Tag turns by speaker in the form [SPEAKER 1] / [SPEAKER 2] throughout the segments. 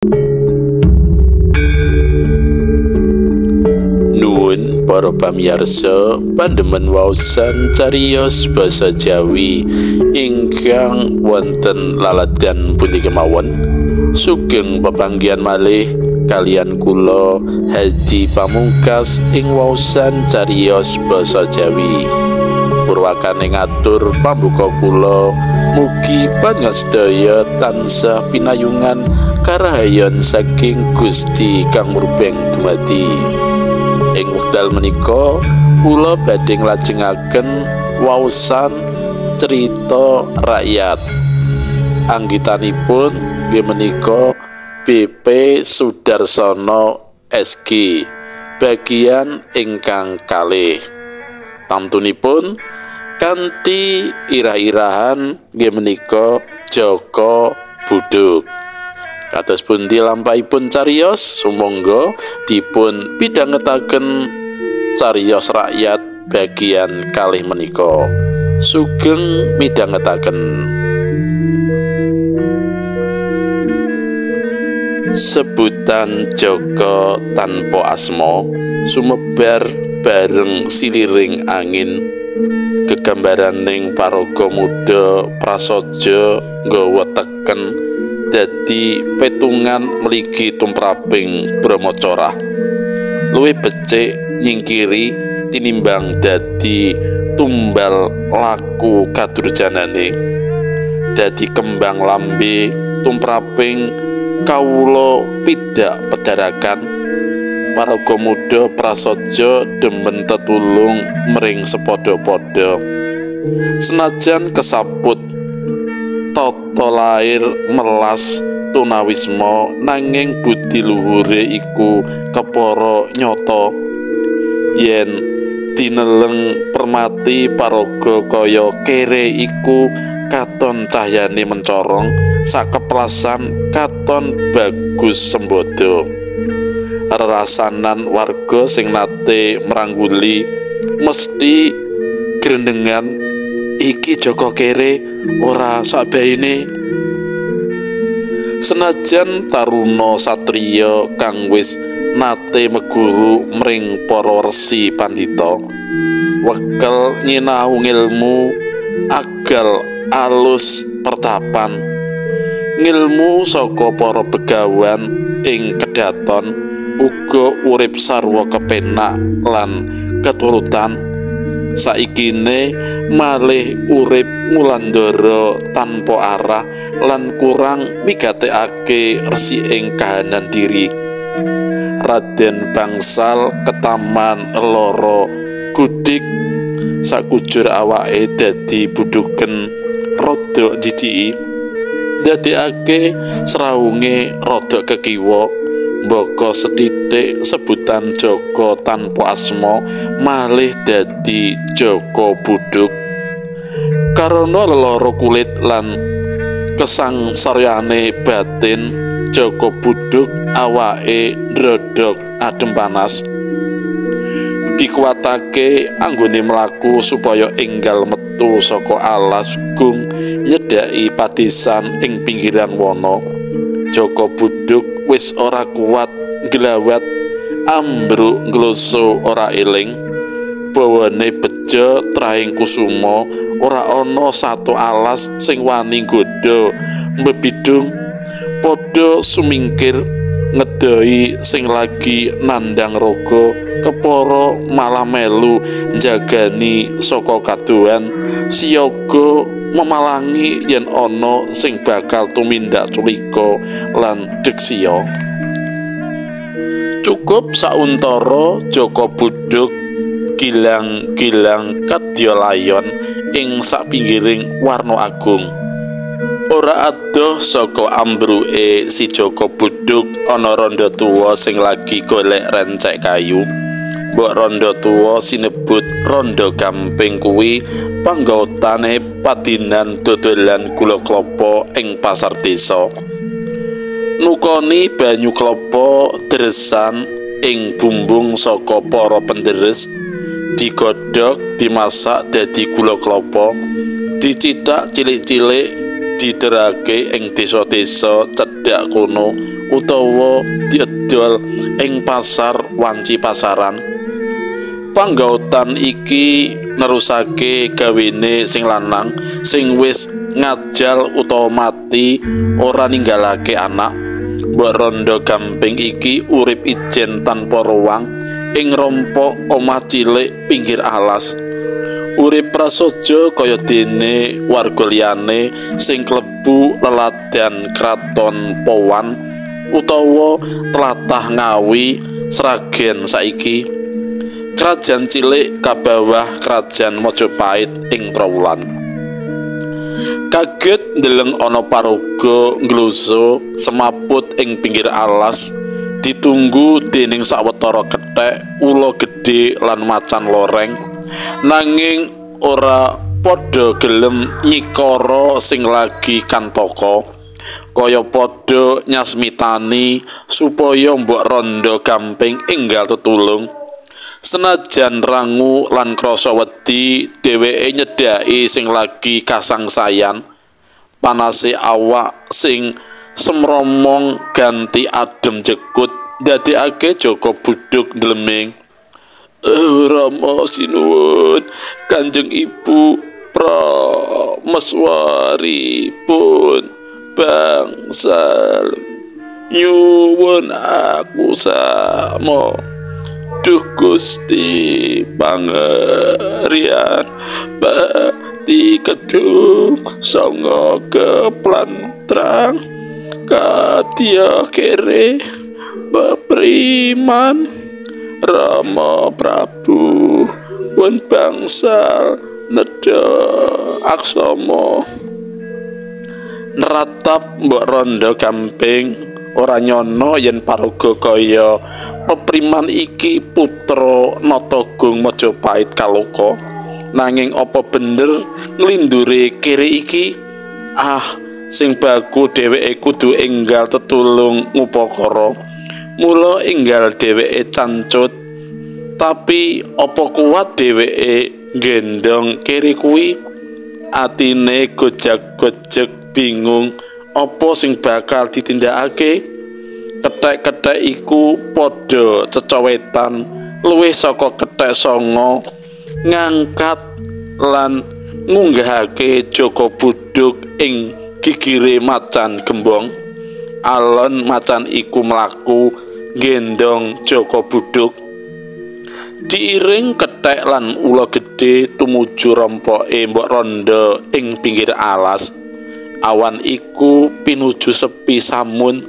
[SPEAKER 1] Nuwun para pamirsa pandemen waosan cariyos basa Jawi ingkang wonten laladan pundi kemawon. Sugeng pepanggihan malih kalian kula Hadi Pamungkas ing waosan cariyos basa Jawi. Purwakane ngatur pambuka kula, mugi panjenengan sedaya tansah pinayungan karahayon saking Gusti kang murbeng dumadi. Ing wekdal menika kula badhe nglajengaken waosan cerita rakyat. Anggitanipun nggih menika BP Sudarsono SG bagian ingkang kalih. Tamtunipun kanthi irah-irahan nggih menika Joko Buduk. Kados pundi lampahipun cariyos, sumangga dipun pidhangetaken cariyos rakyat bagian kalih menika. Sugeng midhangetaken. Sebutan Joko tanpa asma sumebar bareng siliring angin. Gegambaraning paraga muda prasaja nggawa teken dadi petungan mligi tumraping Brahmacara. Luwih becik nyingkiri tinimbang dadi tumbal laku kadurjanane. Dadi kembang lambe tumraping kawula pidak pedarakan. Paraga muda prasaja demen tetulung mring sepadha-padha. Senajan kesaput tata lair melas tunawisma, nanging budi luhure iku kepara nyata. Yen dineleng permati paraga kaya kere iku katon cahyane mencorong, sakeplasan katon bagus sembodo. Rerasanan warga sing nate merangguli mesti grendengan, iki Joko kere ora sakbaine. Senajan taruna satriya kang wis nate meguru mring para resi pandhita, wekel nyinau ngilmu agal alus pertapan, ngilmu saka para begawan ing kedaton, uga urip sarwa kepenak lan keturutan. Saikine malih urip ngulandara tanpa arah lan kurang migatekake resiking kahanan diri. Raden Bangsal ketaman lara gudik, sakujur awake dadi buduken rada jijiki, ndadekake srawunge rada kekiwa. Mbaka sethithik sebutan Joko tanpa asma malih dadi Joko Buduk. Karana lelara kulit lan kesangsaryane batin, Joko Buduk awake ndrodhok adem panas. Dikuwatake anggone mlaku supaya enggal metu saka alas gung nyedhaki padesan ing pinggiran wana. Joko Buduk wis ora kuat nglawat, ambruk ngloso ora eling. Bawane bejo trahing kusuma, ora ana satu alas sing wani nggodha mbebidung. Padha sumingkir ngedoi sing lagi nandang raga, kepara malah melu njagani saka kadohan, siyaga memalangi yen ana sing bakal tumindak culika lan deksiya. Cukup sauntara Joko Buduk gilang-gilang kadya layon ing sapinggiring warna agung. Ora adoh saka ambruke si Joko Buduk ana randha tuwa sing lagi golek rencek kayu. Mbok randha tuwa sinebut randha gamping kuwi panggotane padinan dodolan gula klapa ing pasar desa. Nukoni banyu klapa dresan ing bumbung saka para penderes, digodhog dimasak dadi gula klapa, dicithak cilik-cilik diderake ing desa-desa cedhak kono utawa diedol ing pasar wanci pasaran. Panggautan iki nerusake gawene sing lanang sing wis ngajal utawa mati ora ninggalake anak. Mbok Rondo Gamping iki urip ijen tanpa ruang ing rompok omah cilik pinggir alas. Urip prasaja kaya dene warga liyane sing klebu leladan kraton Powan utawa tlatah Ngawi Sragen saiki. Kerajaan cilik kabawah kerajaan Majapahit ing Trowulan. Kaget ndeleng ana paraga ngluso semaput ing pinggir alas, ditunggu dening sawetara kethek, ula gedhe lan macan loreng. Nanging ora padha gelem nyikara sing lagi kantaka, kaya padha nyasmitani supaya Mbok Rondo Gamping enggal tetulung. Senajan rangu lan krasa wedi, dheweke nyedhaki sing lagi kasangsayan. Panase awak sing semromong ganti adem jekut ndadekake Joko Buduk ndleming. Rama sinuwun, Kanjeng Ibu Prameswari pun bangsal nyuwun aku samo. Duh Gusti pangerian bati kedung sanga keplantrang kadya kere pepriman Rama Prabu pun bangsal nedha aksama. Neratap Mbok Rondo Gamping ora nyono yen paraga kaya pepriman iki putra Natagung Majapahit Kaloka. Nanging apa bener nglindure kere iki? Ah, sing baku dheweke kudu enggal tetulung ngupakara. Mula enggal dheweke cancut. Tapi apa kuat dheweke nggendong kere kuwi? Atine gojek-gojek bingung apa sing bakal ditindakake. Kethek-kethek iku padha cecowetan luwih saka kethek sanga ngangkat lan ngunggahake Joko Buduk ing gigire macan gembong. Alon macan iku mlaku nggendong Joko Buduk. Diiring kethek lan ula gedhe tumuju rompoke Mbok Rondo ing pinggir alas. Awan iku pinuju sepi samun,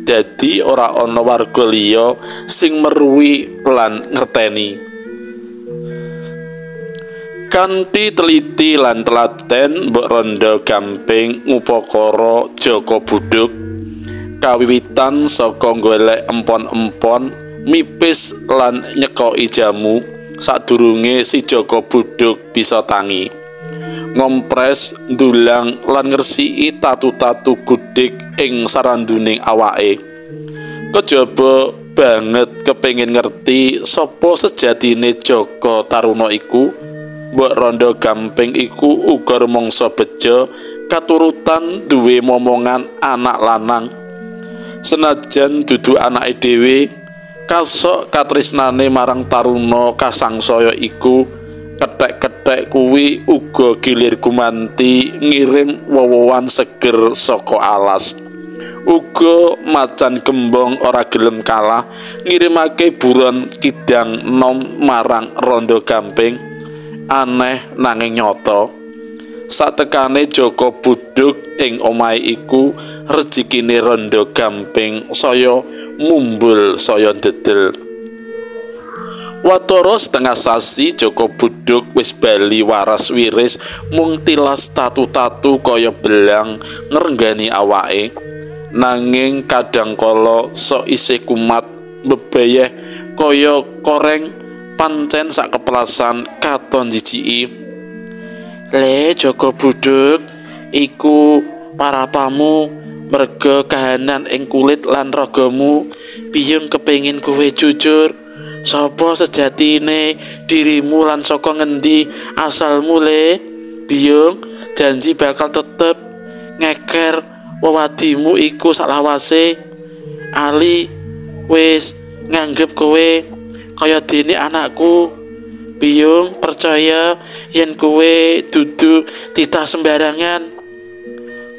[SPEAKER 1] dadi ora ana warga liya sing meruwi lan ngerteni. Kanthi teliti lan telaten Mbok Rondo Gamping ngupakara Joko Buduk. Kawiwitan saka golek empon-empon, mipis lan nyekoki jamu sadurunge si Joko Buduk bisa tangi. Ngompres, ndulang lan ngresiki tatu-tatu gudik ing saranduning awake. Kejaba banget kepengin ngerti sapa sejatine Joko Taruna iku. Mbok Rondo Gamping iku uga rumangsa beja katurutan duwe momongan anak lanang. Senajan dudu anake dhewe, kasok katresnane marang Taruna kasangsaya iku. Kethek-kethek kuwi uga gilir gumanti ngirim wowowan seger saka alas. Uga macan gembong ora gelem kalah ngirimake buron kidang nom marang Rondo Gamping. Aneh nanging nyata, satekane Joko Buduk ing omahe iku rejikine Rondo Gamping saya mumbul saya ndedel. Watara setengah sasi Joko Buduk wis bali waras wiris, mung tilas tatu-tatu kaya belang ngrenggani awake. Nanging kadang kala sok isih kumat bebeyeh kaya koreng, pancen sak keplasan katon jijiki. Le Joko Buduk, iku parapamu merga kahanan ing kulit lan ragamu. Biyung kepengin kowe jujur. Sapa sejatine dirimu lan saka ngendi asalmu le? Biyung janji bakal tetep Ngeker wewadimu iku saklawase. Ali wis nganggep kowe kaya dene anakku. Biyung percaya yen kowe dudu titah sembarangan.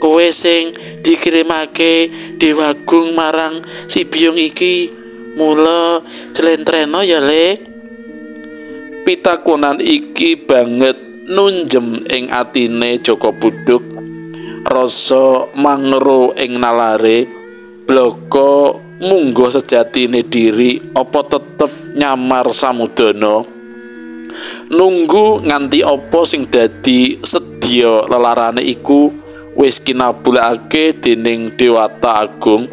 [SPEAKER 1] Kowe sing dikirimake Dewagung marang si biyung iki. Mula jlentreno ya, Le. Pitakonan iki banget nunjem ing atine Jaka Budhuk. Rasa mangro ing nalare blaka munggo sejatine diri apa tetep nyamar samudana. Nunggu nganti apa sing dadi sedya lelarane iku wis kinabulake dening Dewata Agung.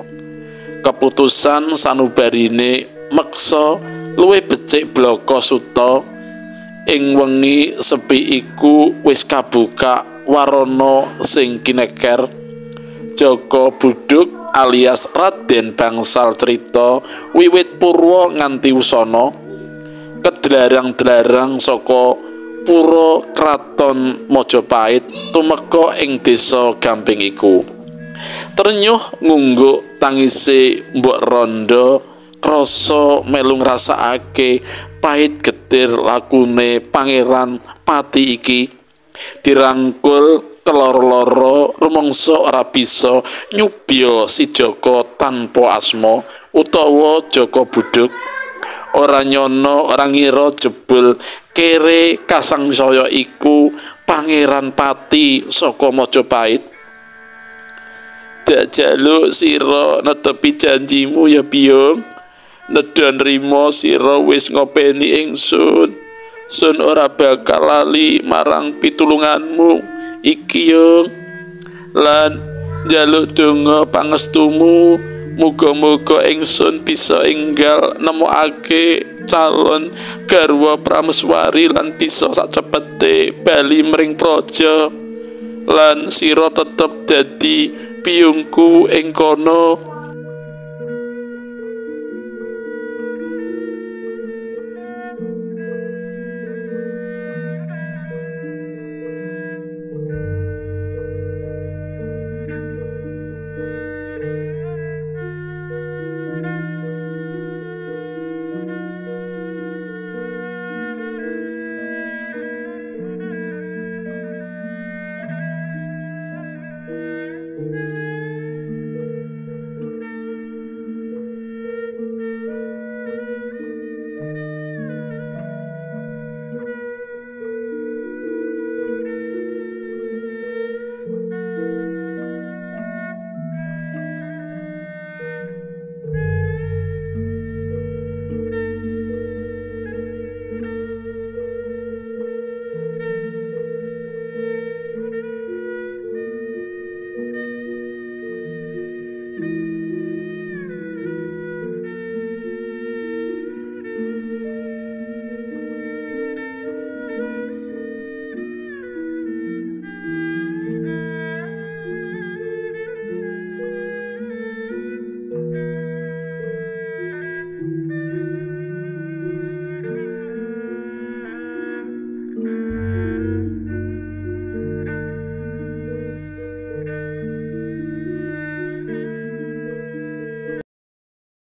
[SPEAKER 1] Keputusan sanubarine meksa luwih becik blaka suta. Ing wengi sepi iku wis kabuka warana sing kineker. Jaka Budhuk alias Raden Bangsal Crita wiwit purwa nganti wusana kedlarang-dlarang saka pura kraton Majapahit tumeka ing desa Gamping iku. Trenyuh ngungguk tangise Mbok Rondo krasa melu ngrasakake pahit getir lakune Pangeran Pati iki. Dirangkul keloro-loro rumangsa ora bisa nyubya si Jaka tanpa asma utawa Jaka Budhuk. Ora nyono ora ngira jebul kere kasangsaya iku Pangeran Pati saka Majapahit. Dak jaluk sira netepi janjimu ya Biyung. Nedha nrimo sira wis ngopeni ingsun. Sun ora bakal lali marang pitulunganmu iki yung. Lan njaluk donga pangestumu, muga-muga ingsun bisa enggal nemokake calon garwa prameswari lan bisa sacepete bali mring praja. Lan sira tetep dadi biyungku ing kono.